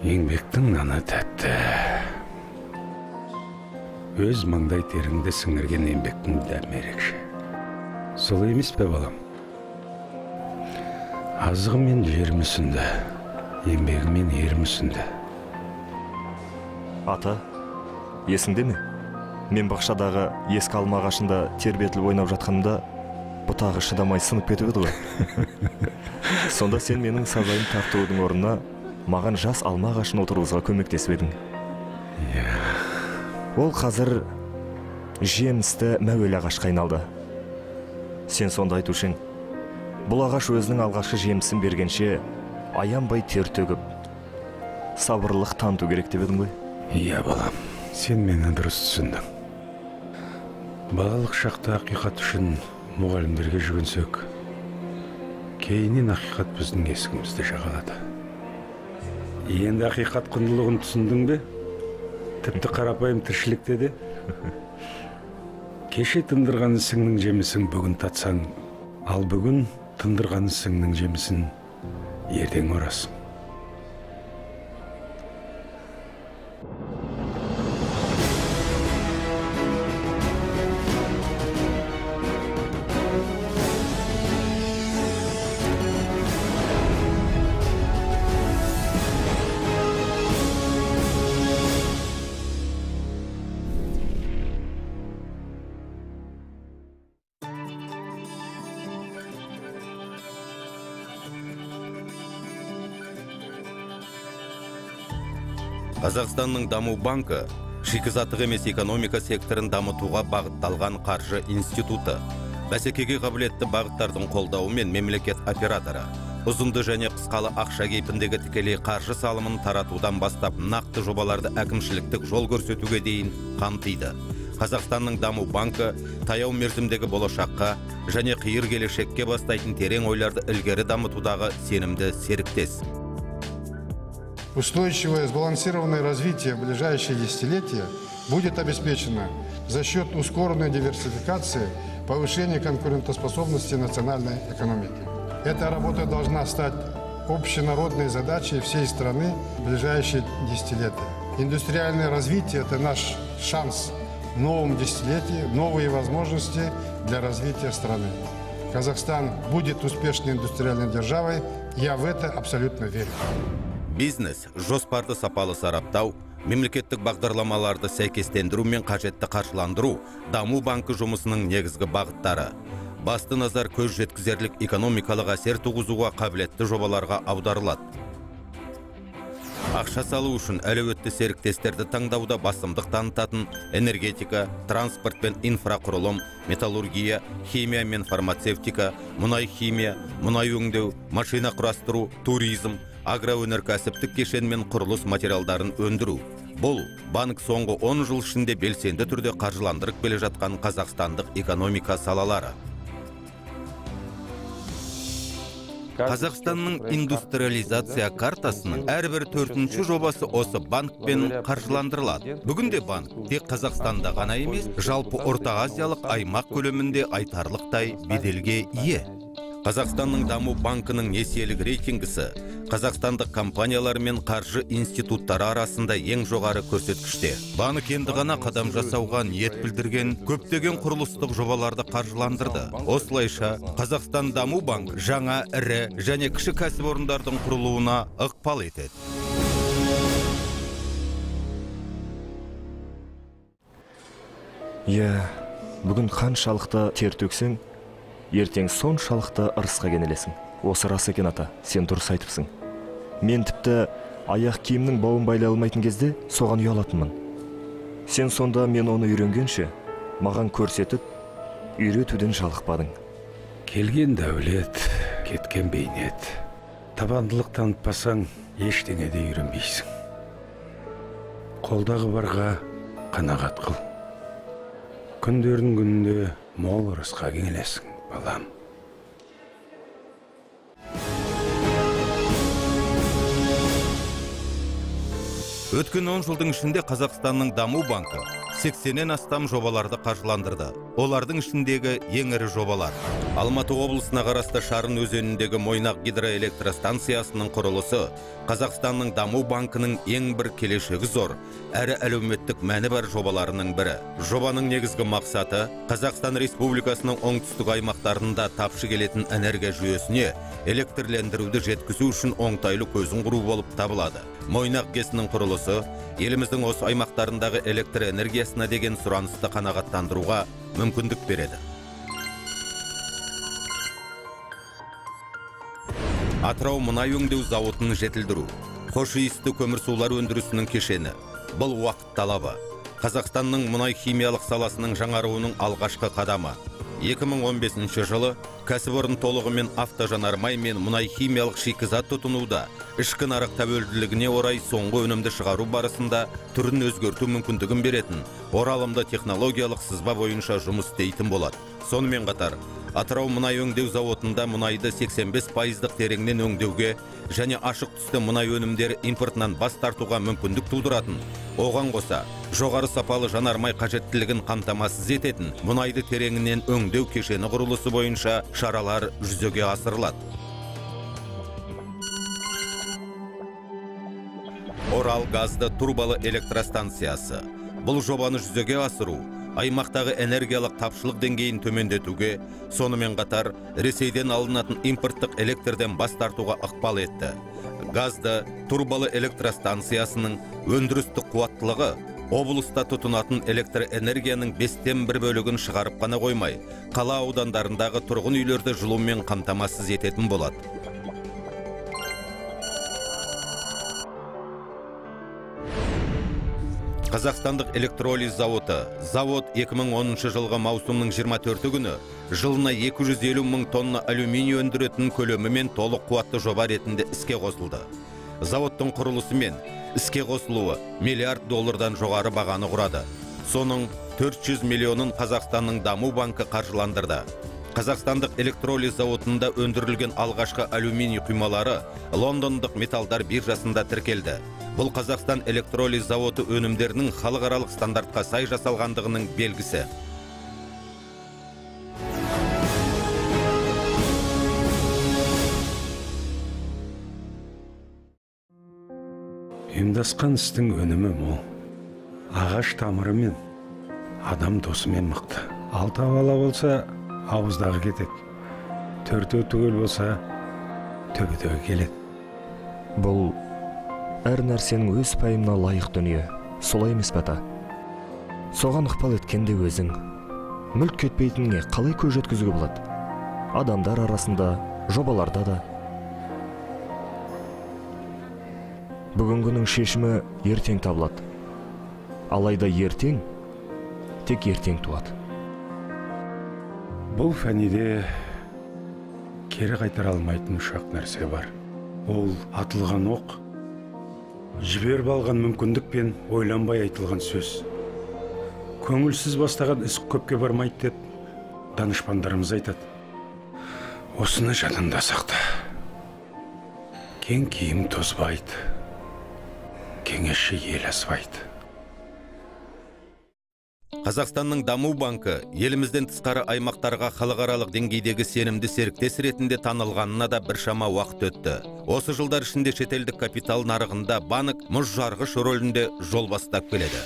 Еңбектің наны тәтті. Өз маңдай теріңді сіңірген еңбектің дәмі ерекше. Солай емес пе, балам? Азығымен жер мүсінді, еңбегімен ер мүсінді. Ата, есіңде ме? Мен бақшадағы ескі алма ағашында тербетіліп ойнап жатқанымда бұтағы шыдамай сынып кетіп еді ғой. Сонда сен менің сазайым тарттырудың орнына маған жас алма ағашын отырғызуға көмектесіп едің. Иә. Ол қазір жемісті мәуелі ағашқа айналды. Сен сонда айтушы ең, бұл ағаш өзінің алғашқы жемісін бергенше аянбай тер төгіп, сабырлық таныту керек деп едің ғой. Иә, балам, сен мені дұрыс түсіндің. Балалық шақта ақиқат үшін мұғалімдерге жүгінсек, кейіннен ақиқат біздің есігімізді жағалады. Енді ақиқат құндылығын түсіндің бе? Тіпті қарапайым тіршілікте де. Кеше тындырған ісіңнің жемісін бүгін татсаң, ал бүгін тындырған ісіңнің жемісін ертең орасың. Қазақстанның даму банкі шикізаттық емес экономика секторын дамытуға бағытталған қаржы институты. Бәсекеге қабілетті бағыттардың қолдауымен мемлекет операторы ұзынды және қысқалы ақша кейпіндегі тікелей қаржы салымын таратудан бастап нақты жобаларды әкімшіліктік жол көрсетуге дейін қамтиды. Қазақстанның даму банкі таяу мерзімдегі болашаққа және қиыр келешекке бастайтын терең ойларды ілгері дамытудағы сенімді серіктес. Устойчивое, сбалансированное развитие в ближайшие десятилетия будет обеспечено за счет ускоренной диверсификации, повышения конкурентоспособности национальной экономики. Эта работа должна стать общенародной задачей всей страны в ближайшие десятилетия. Индустриальное развитие – это наш шанс в новом десятилетии, новые возможности для развития страны. Казахстан будет успешной индустриальной державой, я в это абсолютно верю. Бизнес, жоспарды сапалы сараптау, мемлекеттік бағдарламаларды сәйкестендіру мен қажетті қаржыландыру даму банкі жұмысының негізгі бағыттары. Басты назар көз жеткізерлік экономикалық әсер туғызуға қабілетті жобаларға аударылады. Ақша салу үшін әлеуетті серіктестерді таңдауда басымдық танытатын энергетика, транспорт пен инфрақұрылым, металлургия, химия мен фармацевтика, мұнай химия, мұнай өңдеу, машина құрастыру, туризм, агроөнеркәсіптік кешен мен құрылыс материалдарын өндіру. Бұл банк соңғы 10 жыл ішінде белсенді түрде қаржыландырып келе жатқан қазақстандық экономика салалары. Қазақстанның индустриализация картасының әрбір төртінші жобасы осы банкпен қаржыландырылады. Бүгінде банк тек Қазақстанда ғана емес, жалпы Орта Азиялық аймақ көлемінде айтарлықтай беделге ие. Қазақстанның даму банкінің несиелік рейтингісі қазақстандық компаниялар мен қаржы институттары арасында ең жоғары көрсеткіште. Банк енді ғана қадам жасауға ниет білдірген көптеген құрылыстық жобаларды қаржыландырды. Осылайша, Қазақстан даму банк жаңа ірі және кіші кәсіпорындардың құрылуына ықпал етеді. Иә, бүгін қаншалықты тер төксең, ертең соншалықты ырысқа кенелесің. Осы рас екен, ата, сен дұрыс айтыпсың. Мен тіпті аяқ киімнің бауын байлай алмайтын кезде соған ұялатынмын. Сен сонда мен оны үйренгенше маған көрсетіп, үйретуден жалықпадың. Келген дәулет, кеткен бейнет. Табандылық танытпасаң, ештеңе де үйренбейсің. Қолдағы барға қанағат қыл. Күндердің күнінде мол ырысқа кенелесің, балам. Өткен 10 жылдың ішінде Қазақстанның даму банкі 80-нен астам жобаларды қаржыландырды. Олардың ішіндегі ең ірі жобалар: Алматы облысына қарасты Шарын өзеніндегі Мойнақ гидроэлектростанциясының құрылысы Қазақстанның даму банкінің ең бір келешегі зор, әрі әлеуметтік мәні бар жобаларының бірі. Жобаның негізгі мақсаты Қазақстан Республикасының оңтүстік аймақтарында тапшы келетін энергия жүйесіне электрлендіруді жеткізу үшін оңтайлы көзін құру болып табылады. Мойнақ ГЭСінің құрылысы еліміздің осы аймақтарындағы электр энергиясына деген сұранысты қанағаттандыруға мүмкіндік береді. Атырау мұнай өңдеу зауытын жетілдіру, хош иісті көмірсулар өндірісінің кешені. Бұл уақыт талабы. Қазақстанның мұнай химиялық саласының жаңаруының алғашқы қадамы. 2015 жылы кәсіпорын толығымен автожанармай мен мұнай химиялық шикізат тұтынуда ішкі нарық тәуелділігіне орай соңғы өнімді шығару барысында түрін өзгерту мүмкіндігін беретін оралымды технологиялық сызба бойынша жұмыс істейтін болады. Сонымен қатар, Атырау мұнай өңдеу зауытында мұнайды 85% тереңнен өңдеуге және ашық түсті мұнай өнімдері импортынан бас тартуға мүмкіндік тудыратын, оған қоса жоғары сапалы жанармай қажеттілігін қамтамасыз ететін мұнайды тереңінен өңдеу кешені құрылысы бойынша шаралар жүзеге асырылады. Орал газды турбалы электростанциясы. Бұл жобаны жүзеге асыру аймақтағы энергиялық тапшылық деңгейін төмендетуге, сонымен қатар Ресейден алынатын импорттық электрден бас тартуға ықпал етті. Газды турбалы электростанциясының өндірістік қуаттылығы облыста тұтынатын электр энергияның 1/5 бөлігін шығарып қана қоймай, қала аудандарындағы тұрғын үйлерді жылумен қамтамасыз ететін болады. Қазақстандық электролиз зауыты. Завод 2010 жылғы маусымның 24 күні жылына 250 мың тонна алюминий өндіретін көлемімен толық қуатты жоба ретінде іске қосылды. Заводтың құрылысы мен іске қосылуы миллиард доллардан жоғары бағаны құрады. Соның 400 миллионын Қазақстанның даму банкі қаржыландырды. Қазақстандық электролиз зауытында өндірілген алғашқы алюминий құймалары Лондондық металдар биржасында тіркелді. Бұл Қазақстан электролиз зауыты өнімдерінің халықаралық стандартқа сай жасалғандығының белгісі. Ұйымдасқан істің өнімі мол. Ағаш тамырымен, адам досымен мықты. Алты бала болса, ауыздағы кетеді. Төртеу түгел болса, төбедегі келеді. Бұл әр нәрсенің өз пайымына лайық дүние. Солай емес пе, ата? Соған ықпал еткен де өзің. Мүлт кетпейтініңе қалай көз жеткізуге болады? Адамдар арасында, жобаларда да. Бүгінгінің шешімі ертең табылады. Алайда ертең тек ертең туады. Бұл фәниде кері қайтара алмайтын үш-ақ нәрсе бар. Ол атылған оқ, жіберіп алған мүмкіндік пен ойланбай айтылған сөз. Көңілсіз бастаған іс көпке бармайды деп данышпандарымыз айтады. Осыны жадында сақта. Кең киім тозбайды, кеңесші ел аспайды. Қазақстанның даму банкі елімізден тысқары аймақтарға халықаралық деңгейдегі сенімді серіктес ретінде танылғанына да біршама уақыт өтті. Осы жылдар ішінде шетелдік капитал нарығында банк мұз жарғыш рөлінде жол бастап келеді.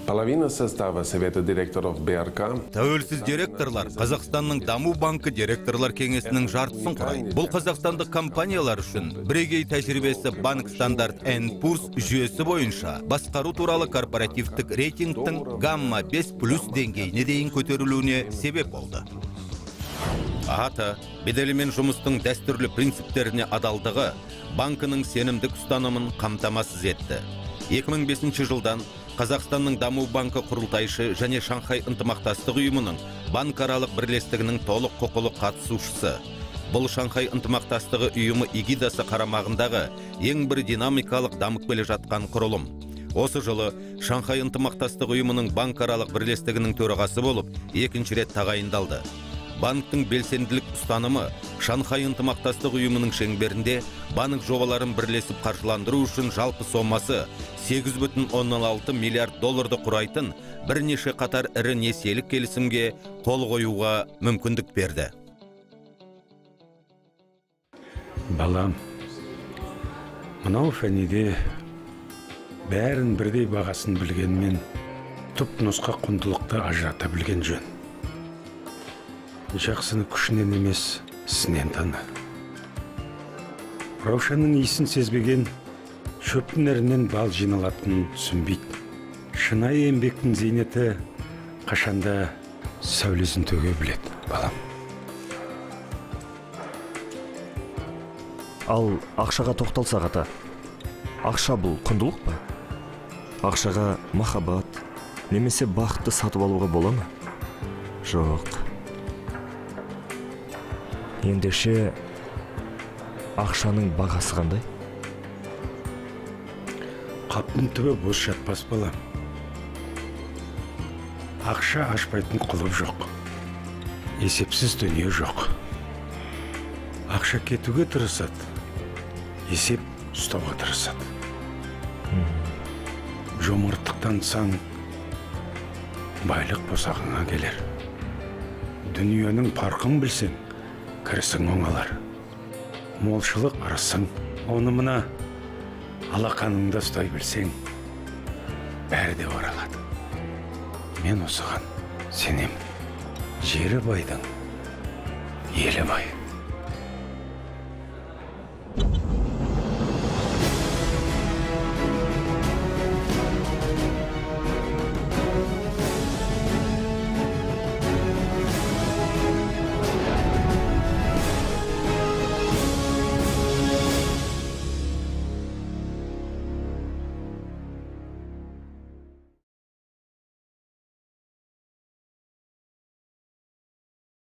Половина состава Совета директоров БРК. Тәуелсіз директорлар Қазақстанның даму банкі директорлар кеңесінің жартысын құрайды. Бұл қазақстандық компаниялар үшін бірегей тәжірибесі банк стандарт N-Purs жүйесі бойынша басқару туралы корпоративтік рейтингтің гамма 5 плюс деңгейіне дейін көтерілуіне себеп болды. Аты, беделі мен жұмыстың дәстүрлі принциптеріне адалдығы банкінің сенімдік ұстанымын қамтамасыз етті. 2005 жылдан Қазақстанның даму банкі құрылтайшы және Шанхай ынтымақтастық ұйымының банкаралық бірлестігінің толық құқылы қатысушысы. Бұл Шанхай ынтымақтастығы ұйымы эгидасы қарамағындағы ең бір динамикалық дамып келе жатқан құрылым. Осы жылы Шанхай ынтымақтастық ұйымының банкаралық бірлестігінің төрағасы болып екінші рет тағайындалды. Банктің белсенділік ұстанымы Шанхай ынтымақтастық ұйымының шеңберінде банк жобаларын бірлесіп қаржыландыру үшін жалпы сомасы 8,6 миллиард долларды құрайтын бірнеше қатар ірі несиелік келісімге қол қоюға мүмкіндік берді. Балам, мынау фәниде бәрін бірдей бағасын білгенмен түпнұсқа құндылықты ажырата білген жөн. Жақсыны күшінен емес, ісінен таны. Раушанның иісін сезбеген шөптің нәрінен бал жиналатынын түсінбейді. Шынайы еңбектің зейнеті қашанда сәулесін төге біледі, балам. Ал ақшаға тоқталсақ, ата, ақша бұл құндылық па? Ақшаға махаббат немесе бақытты сатып алуға бола ма? Жоқ. Ендеше ақшаның бағасы қандай? Қаптың түбі бос жатпас, балам. Ақша ашпайтын құлып жоқ. Есепсіз дүние жоқ. Ақша кетуге тырысады, есеп ұстауға тырысады. Жомарттық танытсаң, байлық босағыңа келер. Дүниенің парқын білсең, кірісің оңалар. Молшылық ырысың, оны мына алақаныңда ұстай білсең, бәрі де оралады. Мен осыған сенемін. Жері байдың, елі бай.